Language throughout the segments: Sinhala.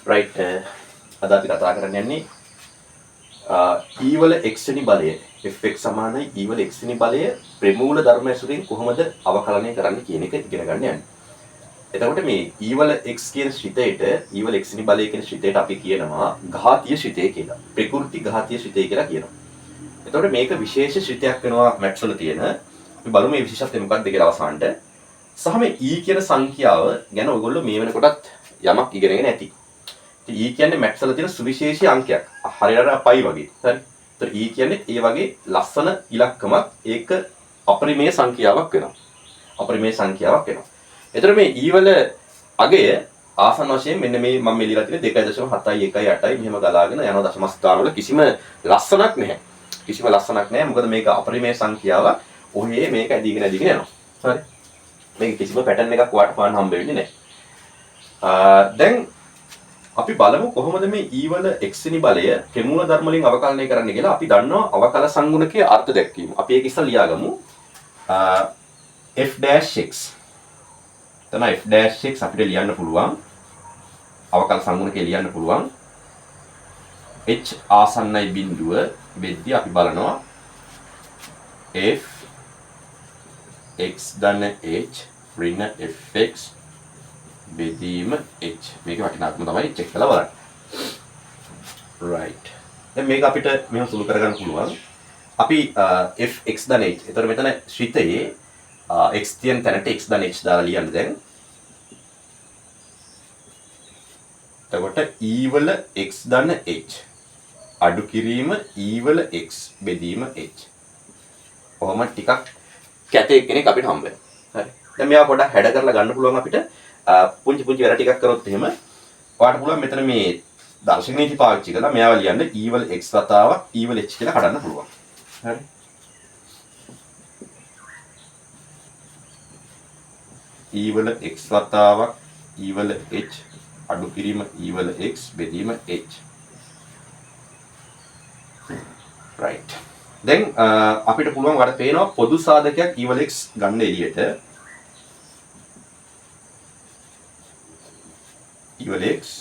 රයිට්, අද අපි කතා කරන්න යන්නේ e වල x වෙනි බලය fx සමානයි e වල x වෙනි බලය ප්‍රමූල ධර්ම ඇසුරින් කොහොමද අවකලනය කරන්න කියන එක ඉගෙන ගන්න යන්නේ. එතකොට මේ e වල x කියන ශ්‍රිතයට e වල x වෙනි බලය කියන ශ්‍රිතයට අපි කියනවා ඝාතීය ශ්‍රිතය කියලා. ප්‍රකෘති ඝාතීය ශ්‍රිතය කියලා කියනවා. එතකොට මේක විශේෂ ශ්‍රිතයක් වෙනවා මැට්ස් වල තියෙන. අපි බලමු මේ විශේෂත්වය මොකක්ද කියලා අවසානට. සහ මේ e කියන සංඛ්‍යාව ගැන ඔයගොල්ලෝ මේ වෙනකොටත් යමක් ඉගෙනගෙන ඇති. ඉතින් e කියන්නේ මැට්ස් වල තියෙන සුවිශේෂී අංකයක්. හරියට අර පයි වගේ. හරි. ඒතර e කියන්නේ ඒ වගේ ලස්සන ඉලක්කමක්. ඒක අපරිමේය සංඛ්‍යාවක් වෙනවා. අපරිමේය සංඛ්‍යාවක් වෙනවා. ඒතර මේ e වල අගය ආසන්න වශයෙන් මෙන්න මේ මම මේ ලියලා තියෙන 2.7 1 8 මෙහෙම ගලාගෙන යන දශම ස්ථාන වල කිසිම ලස්සනක් නැහැ. කිසිම ලස්සනක් නැහැ. මොකද මේක අපරිමේය සංඛ්‍යාවක්. ඔහේ මේක ඇදීගෙන ඇදීගෙන යනවා. හරි. මේක කිසිම පැටර්න් එකක් ඔයාලට පාන්න හම්බ වෙන්නේ නැහැ. දැන් අපි බලමු කොහොමද මේ e වල x වෙනි බලය ප්‍රමූල ධර්ම වලින් අවකලනය කරන්න කියලා. අපි දන්නවා අවකල සංගුණකයේ අර්ථ දැක්වීම. අපි ඒක ඉස්සෙල්ලා ලියාගමු. F dash x. එතන f dash x අපිට ලියන්න පුළුවන්. අවකල සංගුණකයේ ලියන්න පුළුවන්. h ආසන්නයි බිඳුව වෙද්දී අපි බලනවා f x ධන h ඍණ fx බෙදීම h. මේක වටිනාකම තමයි චෙක් කරලා බලන්න. රයිට්. දැන් මේක අපිට මෙහෙම සුළු කරගන්න පුළුවන්. අපි f x ධන h. එතකොට මෙතන ශ්‍රිතයේ x තියෙන තැනට x ධන h දාලා ලියන්න දැන්. එතකොට e වල x ධන h අඩු කිරීම e වල x බෙදීම h. කොහොම ටිකක් කැතේ කෙනෙක් අපිට හම්බ වෙනවා. හරි. දැන් මේවා පොඩ්ඩක් හැඩ කරලා ගන්න පුළුවන් අපිට. පුංචි පුංචි වැඩ ටිකක් කරොත් එහෙම ඔයාලට පුළුවන් මෙතන මේ දර්ශක නීති පාවිච්චි කරලා මෙයාව ලියන්න e වල x වතාවක් e වල h කියලා කඩන්න පුළුවන්. හරි. e වල x වතාවක් e වල h අඩු කිරීම e වල x බෙදීම h. රයිට්. දැන් අපිට පුළුවන් වර පේනවා පොදු සාධකයක් e වල x ගන්න එළියට. e වල x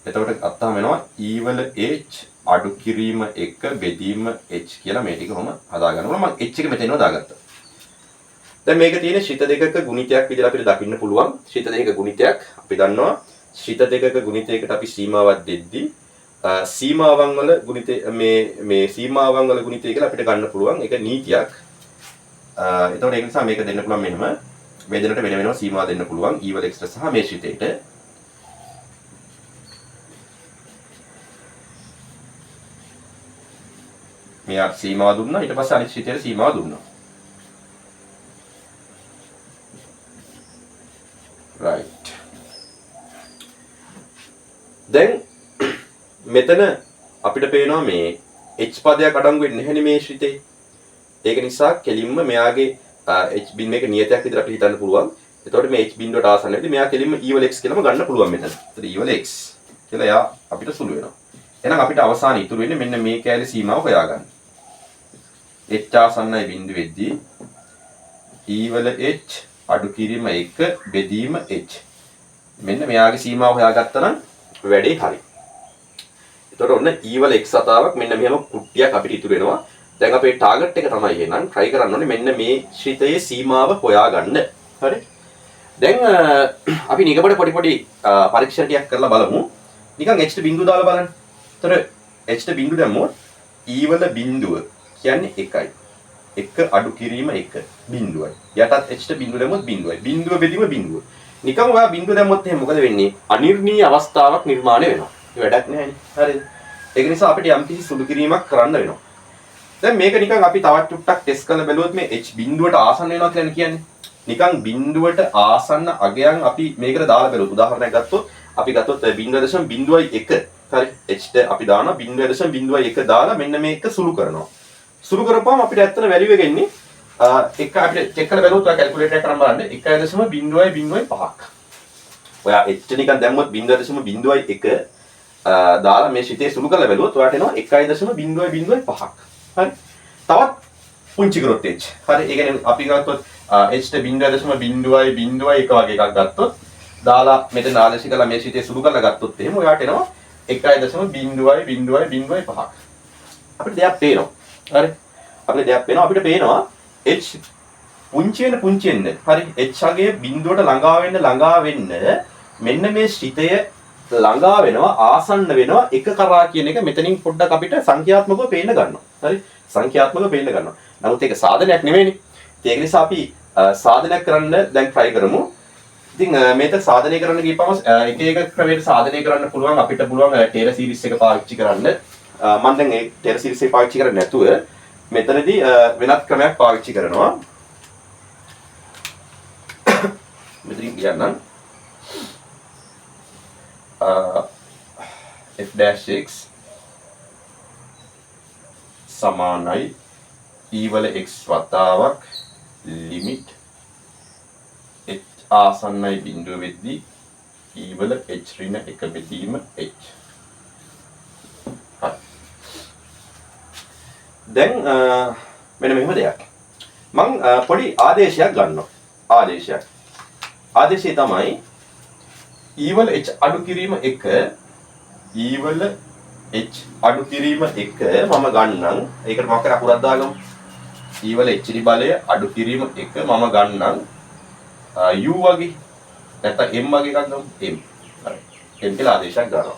එතකොට ගත්තාම වෙනවා e වල h අඩු කිරීම 1 බෙදීම h කියලා මේ ටික කොහොම හදාගන්න ඕන. මම h එක මෙතනව දාගත්තා. දැන් මේක තියෙන ශ්‍රිත දෙකක ගුණිතයක් විදිහට අපිට දකින්න පුළුවන්. ශ්‍රිත දෙකක ගුණිතයක් අපි දන්නවා. ශ්‍රිත දෙකක ගුණිතයකට අපි සීමාවක් දෙද්දී සීමාවන් වල ගුණිතය මේ සීමාවන් වල ගුණිතය කියලා අපිට ගන්න පුළුවන්. ඒක නීතියක්. එතකොට ඒක නිසා මේක දෙන්න පුළුවන් මෙහෙම. මේ දෙන්නට වෙන වෙනම සීමා දෙන්න පුළුවන් e වල x සහ මේ ශ්‍රිතයට. මෙයාට සීමාව දුන්නා. ඊට පස්සේ අනිත් ශ්‍රිතයට සීමාව දුන්නා. රයිට්. දැන් මෙතන අපිට පේනවා මේ h පදයක් අඩංගු වෙන්නේ නැහැනේ මේ ශ්‍රිතේ. ඒක නිසා කෙලින්ම මෙයාගේ h බින් මේක නියතයක් විදිහට අපිට හිතන්න පුළුවන්. එතකොට මේ h බිඳුවට ආසන්න වෙද්දී මෙයා කෙලින්ම e වල x කියලාම ගන්න පුළුවන් මෙතන. එතකොට e වල x කියලා එයා අපිට සුළු වෙනවා. එහෙනම් අපිට අවසානයේ ඉතුරු වෙන්නේ මෙන්න මේ කෑලේ සීමාව හොයාගන්න. h ආසන්නයි බිඳුව වෙද්දී e වල h අඩු කිරීම 1 බෙදීම h. මෙන්න මෙයාගේ සීමාව හොයාගත්තා නම් වැඩේ හරි. එතකොට ඔන්න e වල x වතාවක් මෙන්න මෙහෙම කුට්ටියක් අපිට ඉතුරු වෙනවා. දැන් අපේ ටාගට් එක තමයි එහෙනම් try කරන්න ඕනේ මෙන්න මේ ශ්‍රිතයේ සීමාව හොයාගන්න. හරි. දැන් අපි නිකබඩ පොඩි පොඩි පරීක්ෂණ ටිකක් කරලා බලමු. නිකන් h ට බිංදුව දාලා බලන්න. එතකොට h ට බිංදුව දැම්මොත් e වල බිංදුව කියන්නේ 1යි. 1 අඩු කිරීම 1 බිංදුවයි. යටත් h ට බිංදුව දැම්මොත් බිංදුවයි. බිංදුව බෙදීම බිංදුව. නිකන් ඔයා බිංදුව දැම්මොත් එහෙනම් මොකද වෙන්නේ? අනිර්ණීය අවස්ථාවක් නිර්මාණය වෙනවා. ඒ වැඩක් නෑනේ. හරිද? ඒක නිසා අපිට යම්කිසි සුළු කිරීමක් කරන්න වෙනවා. දැන් මේක නිකන් අපි තවත් චුට්ටක් ටෙස්ට් කරලා බැලුවොත් මේ h බිංදුවට ආසන්න වෙනවා කියලා කියන්නේ. නිකන් බිංදුවට ආසන්න අගයන් අපි මේකට දාලා බැලුවොත් උදාහරණයක් ගත්තොත් අපි ගත්තොත් 0.01. හරි. h ට අපි දානවා 0.01 දාලා මෙන්න මේක සුළු කරනවා. සුළු කරපුවම අපිට ඇත්තට වැලියු එක එන්නේ එක අපිට චෙක් කරලා බැලුවොත් ඔයා කැල්කියුලේටර් එක කරන් බලන්න 1.005ක්. ඔයා h ට නිකන් දැම්මොත් 0.01 දාලා මේ ශ්‍රිතේ සුළු කරලා බැලුවොත් ඔයාට එනවා 1.005ක්. හරි. තවත් පුංචි කරොත් h. හරි. ඒ කියන්නේ අපි ගත්තොත් h ට 0.001 වගේ එකක් ගත්තොත් දාලා මෙතන ආදේශ කරලා මේ ශ්‍රිතය සුළු කරලා ගත්තොත් එහෙම ඔයාට එනවා 1.0.0.05ක්. අපිට දෙයක් පේනවා. හරි. අපිට දෙයක් පේනවා. අපිට පේනවා h පුංචි වෙන පුංචි වෙන්න. හරි. h අගය බිඳුවට ළඟා වෙන්න ළඟා වෙන්න මෙන්න මේ ශ්‍රිතය ළඟා වෙනවා, ආසන්න වෙනවා එක කරා කියන එක මෙතනින් පොඩ්ඩක් අපිට සංඛ්‍යාත්මකව පේන්න ගන්නවා. හරි. සංඛ්‍යාත්මකව පේන්න ගන්නවා. නමුත් ඒක සාධනයක් නෙමෙයිනේ. ඒක නිසා අපි සාධනයක් කරන්න දැන් try කරමු. ඉතින් මේක සාධනය කරන්න ගියපම එක එක ක්‍රමයකට සාධනය කරන්න පුළුවන්. අපිට පුළුවන් ටේලර් සීරීස් එක පාවිච්චි කරන්න. මම දැන් ඒ ටේලර් සීරීස් එක පාවිච්චි කරන්නේ නැතුව මෙතනදී වෙනත් ක්‍රමයක් පාවිච්චි කරනවා. මෙතනින් කියන්නම්. F'(x) සමානයි e වල x වතාවක් ලිමිට් h ආසන්නයි බිඳුව වෙද්දී e වල h ඍණ 1 බෙදීම h. හරි. දැන් මෙන්න මෙහෙම දෙයක්. මං පොඩි ආදේශයක් ගන්නවා. ආදේශයක්. ආදේශය තමයි e වල h අඩු කිරීම 1, e වල h අඩු කිරීම 1 මම ගන්නම්. ඒකට මොකක් හරි අකුරක් දාගමු. e වල h රි බලය අඩු කිරීම 1 මම ගන්නම්. U වගේ නැත්නම් m වගේ එකක් ගමු. M. හරි. M කියලා ආදේශයක් ගන්නවා.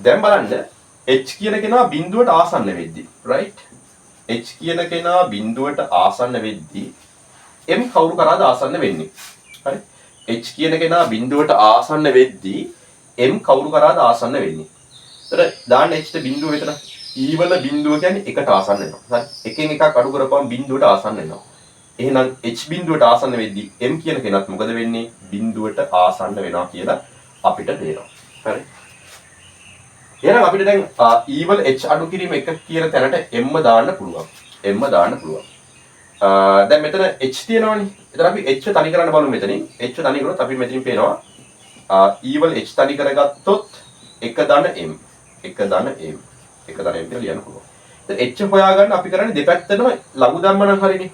දැන් බලන්න h කියන කෙනා බිඳුවට ආසන්න වෙද්දි, right? h කියන කෙනා බිඳුවට ආසන්න වෙද්දි m කවුරු කරාද ආසන්න වෙන්නේ? හරි. h කියන කෙනා බිඳුවට ආසන්න වෙද්දි m කවුරු කරාද ආසන්න වෙන්නේ? එතකොට දාන්න h ට බිඳුව මෙතන. e වල බිඳුව කියන්නේ එකට ආසන්න වෙනවා. හරි. එකෙන් එකක් අඩු කරපුවම බිඳුවට ආසන්න වෙනවා. එහෙනම් h බිඳුවට ආසන්න වෙද්දි m කියන කෙනත් මොකද වෙන්නේ? බිඳුවට ආසන්න වෙනවා කියලා අපිට පේනවා. හරි. එහෙනම් අපිට දැන් e වල h අඩු කිරීම 1 කියන තැනට m දාන්න පුළුවන්. m දාන්න පුළුවන්. දැන් මෙතන h තියෙනවනේ. එතන අපි h තනි කරන්න බලමු මෙතනින්. h තනි කරොත් අපි මෙතනින් පේනවා, e වල h තනි කරගත්තොත් 1 ධන m. 1 ධන m. 1 ධන m කියලා ලියන්න පුළුවන්. දැන් h හොයාගන්න අපි කරන්නේ දෙපැත්තටම ලඝු ධම්ම නම් හරිනේ.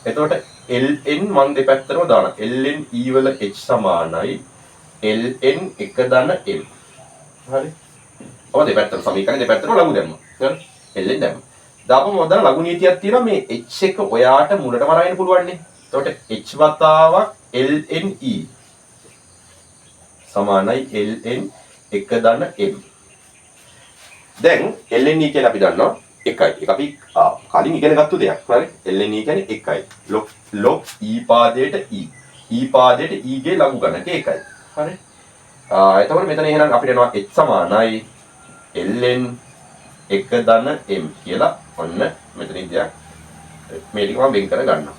එතකොට ln මං දෙපැත්තටම දානවා. ln e වල h සමානයි ln 1 ධන m. හරි. ඔව් දෙපැත්තටම සමීකරණ දෙපැත්තටම ලඝු දැම්මා. හරි. ln දැම්මා. දාපුවම ඔතන ලඝු නීතියක් තියෙනවා මේ h එක ඔයාට මුලටම අරගෙන පුළුවන් නේ. එතකොට h වතාවක් ln e සමානයි ln 1 ධන m. දැන් ln e කියන්නේ අපි දන්නවා 1යි. ඒක අපි කලින් ඉගෙන ගත්ත දෙයක්. හරි. ln e කියන්නේ 1යි. Log e පාදයට e. e පාදයට e ගේ ලඝු ගණක 1යි. හරි. එතකොට මෙතන එහෙනම් අපිට එනවා h සමානයි ln 1 ධන m කියලා. ඔන්න මෙතනින් දෙයක් මේ ටික මම වෙන් කර ගන්නවා.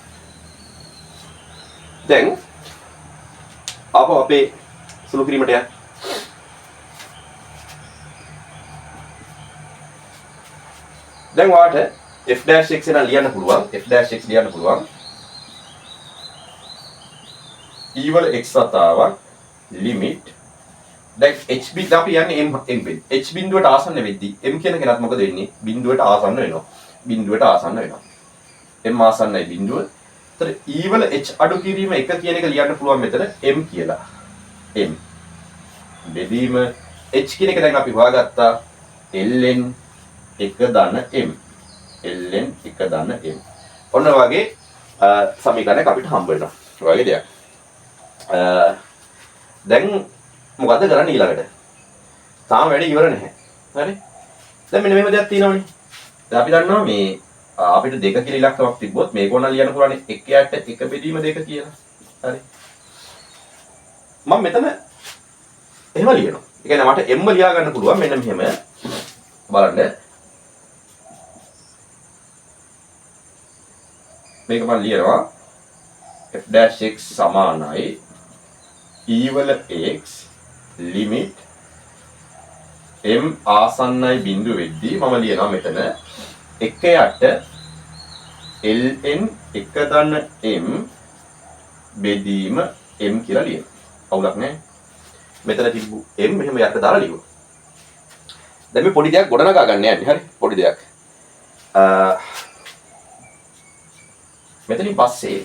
දැන් ආපහු අපේ සුළු කිරීමට යන්න. දැන් ඔයාට f dash x නම් ලියන්න පුළුවන්. f dash x ලියන්න පුළුවන්. e වල x වතාවක් limit දැන් h බිඳුව අපි යන්නේ m m වෙන්න. h බිඳුවට ආසන්න වෙද්දි m කියන කෙනත් මොකද වෙන්නේ? බිඳුවට ආසන්න වෙනවා. බිඳුවට ආසන්න වෙනවා. m ආසන්නයි බිඳුව. ඒතර e වල h අඩු කිරීම 1 කියන එක ලියන්න පුළුවන් මෙතන m කියලා. m බෙදීම h කියන එක දැන් අපි හොයාගත්තා ln 1 ධන m. ln 1 ධන m. ඔන්න ඔය වගේ සමීකරණයක් අපිට හම්බ වෙනවා. ඔය වගේ දෙයක්. දැන් මොකද්ද කරන්නේ ඊළඟට? තාම වැඩේ ඉවර නැහැ. හරි? දැන් මෙන්න මෙහෙම දෙයක් තියෙනවනේ. දැන් අපි දන්නවා මේ අපිට 2 කියලා ඉලක්කමක් තිබ්බොත් මේක ඕන ලියන්න පුළුවන් 1 යට 1 බෙදීම 2 කියලා. හරි. මම මෙතන එහෙම ලියනවා. ඒ කියන්නේ මට m ලියා ගන්න පුළුවන් මෙන්න මෙහෙම. බලන්න. මේක මම ලියනවා f dash x සමානයි e වල x limit m ආසන්නයි බිඳුව වෙද්දී මම ලියනවා මෙතන 1 යට ln 1 ධන m බෙදීම m කියලා ලියනවා. අවුලක් නෑ. මෙතන තිබ්බු m මෙහෙම යට දාලා ලියුවා. දැන් මේ පොඩි දෙයක් ගොඩනගා ගන්න යන්නේ. හරි පොඩි දෙයක්. මෙතනින් පස්සේ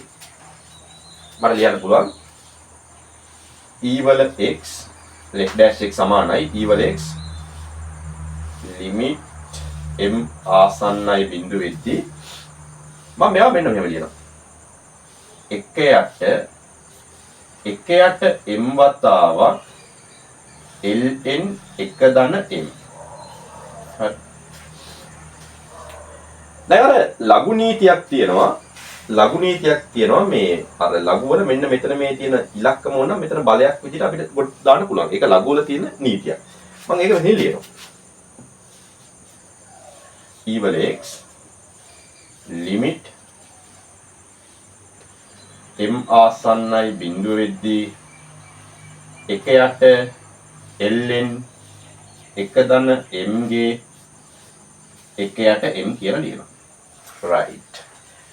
මට ලියන්න පුළුවන් e වල x f dash x සමානයි e වල x limit m ආසන්නයි බිංදු වෙද්දී මම මේවා මෙන්න මෙහෙම ලියනවා. 1 යට 1 යට m වතාවක් ln 1 ධන m. හරි. දැන් අර ලඝු නීතියක් තියෙනවා. ලඝු නීතියක් තියෙනවා මේ අර ලඝු වල මෙන්න මෙතන මේ තියෙන ඉලක්කම ඕන නම් මෙතන බලයක් විදිහට අපිට දාන්න පුළුවන්. ඒක ලඝු වල තියෙන නීතියක්. මම ඒක මෙහෙම ලියනවා. e වල x limit m ආසන්නයි බිංදුව වෙද්දී 1 යට ln 1 ධන m ගේ 1 යට m කියලා ලියනවා. Right.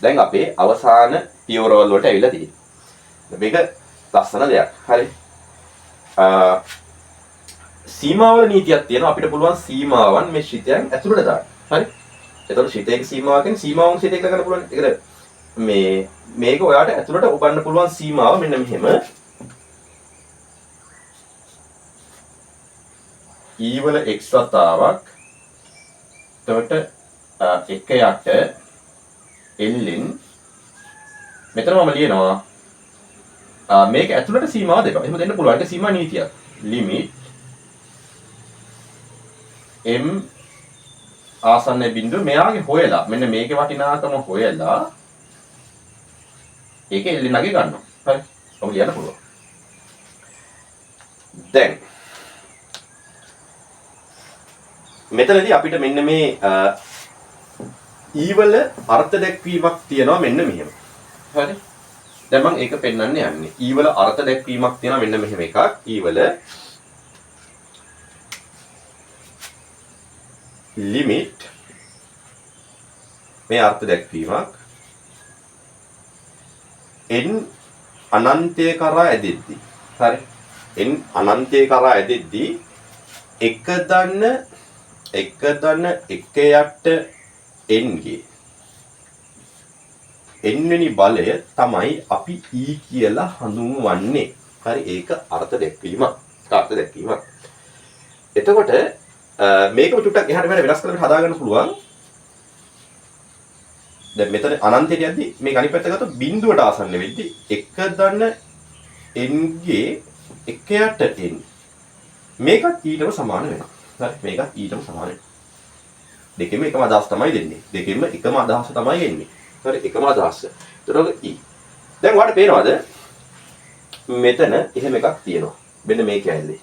දැන් අපේ අවසාන පියවරවල් වලට ඇවිල්ලා තියෙනවා. මේක ලස්සන දෙයක්. හරි. සීමාවල නීතියක් තියෙනවා. අපිට පුළුවන් සීමාවන් මේ ශ්‍රිතයන් ඇතුළට දාන්න. හරි. එතකොට ශ්‍රිතයක සීමාව කියන්නේ සීමාවන් ශ්‍රිතයක ගන්න පුළුවන්. ඒකට මේ මේක ඔයාට ඇතුළට ඔබන්න පුළුවන් සීමාව මෙන්න මෙහෙම. E වල x වතාවක් එතකොට 1 යට ln මෙතන මම ලියනවා මේක ඇතුළට සීමාව දෙනවා. එහෙම දෙන්න පුළුවන්. ඒක සීමා නීතියක්. limit m ආසන්න බිඳුව මෙයාගේ හොයලා මෙන්න මේකේ වටිනාකම හොයලා ඒක ln අගේ ගන්නවා. හරි. ඔබ ලියන්න පුළුවන්. දැන් මෙතනදී අපිට මෙන්න මේ e වල අර්ථ දැක්වීමක් තියෙනවා මෙන්න මෙහෙම. හරි. දැන් මම ඒක පෙන්වන්න යන්නේ. e වල අර්ථ දැක්වීමක් තියෙනවා මෙන්න මෙහෙම එකක්. e වල limit මේ අර්ථ දැක්වීමක් n අනන්තය කරා ඇදෙද්දී. හරි. n අනන්තය කරා ඇදෙද්දී 1 ධන 1 ධන 1 යට n ගේ n වෙනි බලය තමයි අපි e කියලා හඳුන්වන්නේ. හරි, ඒක අර්ථ දැක්වීමක්. අර්ථ දැක්වීමක්. එතකොට මේකම චුට්ටක් එහාට මෙහාට වෙනස් කරලා හදාගන්න පුළුවන්. දැන් මෙතන අනන්තයට යද්දි මේක අනිත් පැත්ත ගත්තොත් බිංදුවට ආසන්න වෙද්දි 1 ධන n ගේ 1 යට n මේකත් ඊටම සමාන වෙනවා. හරි, මේකත් ඊටම සමාන වෙනවා. දෙකෙන්ම එකම අදහස තමයි දෙන්නේ. දෙකෙන්ම එකම අදහස තමයි එන්නේ. හරි, එකම අදහස. එතකොට e. දැන් ඔයාලට පේනවද මෙතන එහෙම එකක් තියෙනවා. මෙන්න මේ කෑල්ලේ.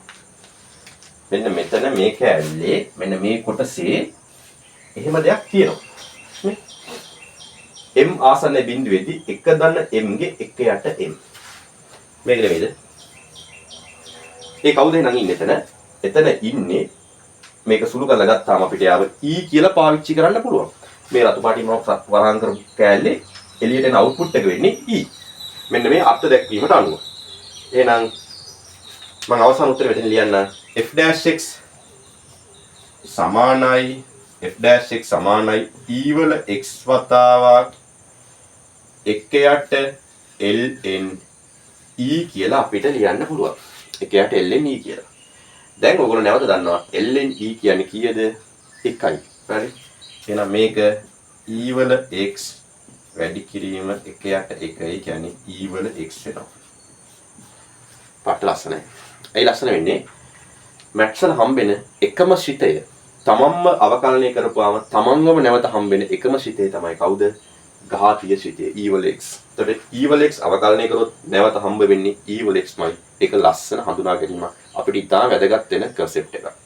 මෙන්න මෙතන මේ කෑල්ලේ මෙන්න මේ කොටසේ එහෙම දෙයක් තියෙනවා. නේ? m ආසන්න බිංදුවේදී 1 ධන m ගේ 1 යට m. මේක නෙමෙයිද? ඒ කවුද එහෙනම් ඉන්නේ එතන? එතන ඉන්නේ මේක සුළු කරලා ගත්තාම අපිට යාව e කියලා පාවිච්චි කරන්න පුළුවන්. මේ රතු පාටින් මම වරහන් කරපු කෑල්ලේ එළියට එන අවුට්පුට් එක වෙන්නේ e. මෙන්න මේ අර්ථ දැක්වීමට අනුව. එහෙනම් මම අවසාන උත්තරේ මෙතන ලියන්න. f dash x සමානයි f dash x සමානයි e වල x වතාවක් 1 යට ln e කියලා අපිට ලියන්න පුළුවන්. 1 යට ln e කියලා. දැන් ඔයගොල්ලෝ නැවත දන්නවා ln e කියන්නේ කීයද? 1යි. හරි. එහෙනම් මේක e වල x වැඩි කිරීම 1 යට 1 කියන්නේ e වල x වෙනවා. පාට ලස්සනයි. ඇයි ලස්සන වෙන්නේ? මැට්ස් වල හම්බෙන එකම ශ්‍රිතය තමන්ම අවකලනය කරපුවාම තමන්වම නැවත හම්බෙන එකම ශ්‍රිතය තමයි කවුද? ඝාතීය ශ්‍රිතය e වල x. එතකොට e වල x අවකලනය කරොත් නැවත හම්බ වෙන්නේ e වල x මයි. ඒක ලස්සන හඳුනා ගැනීම අපිට ඉතා වැදගත් වෙන කන්සෙප්ට් එකක්.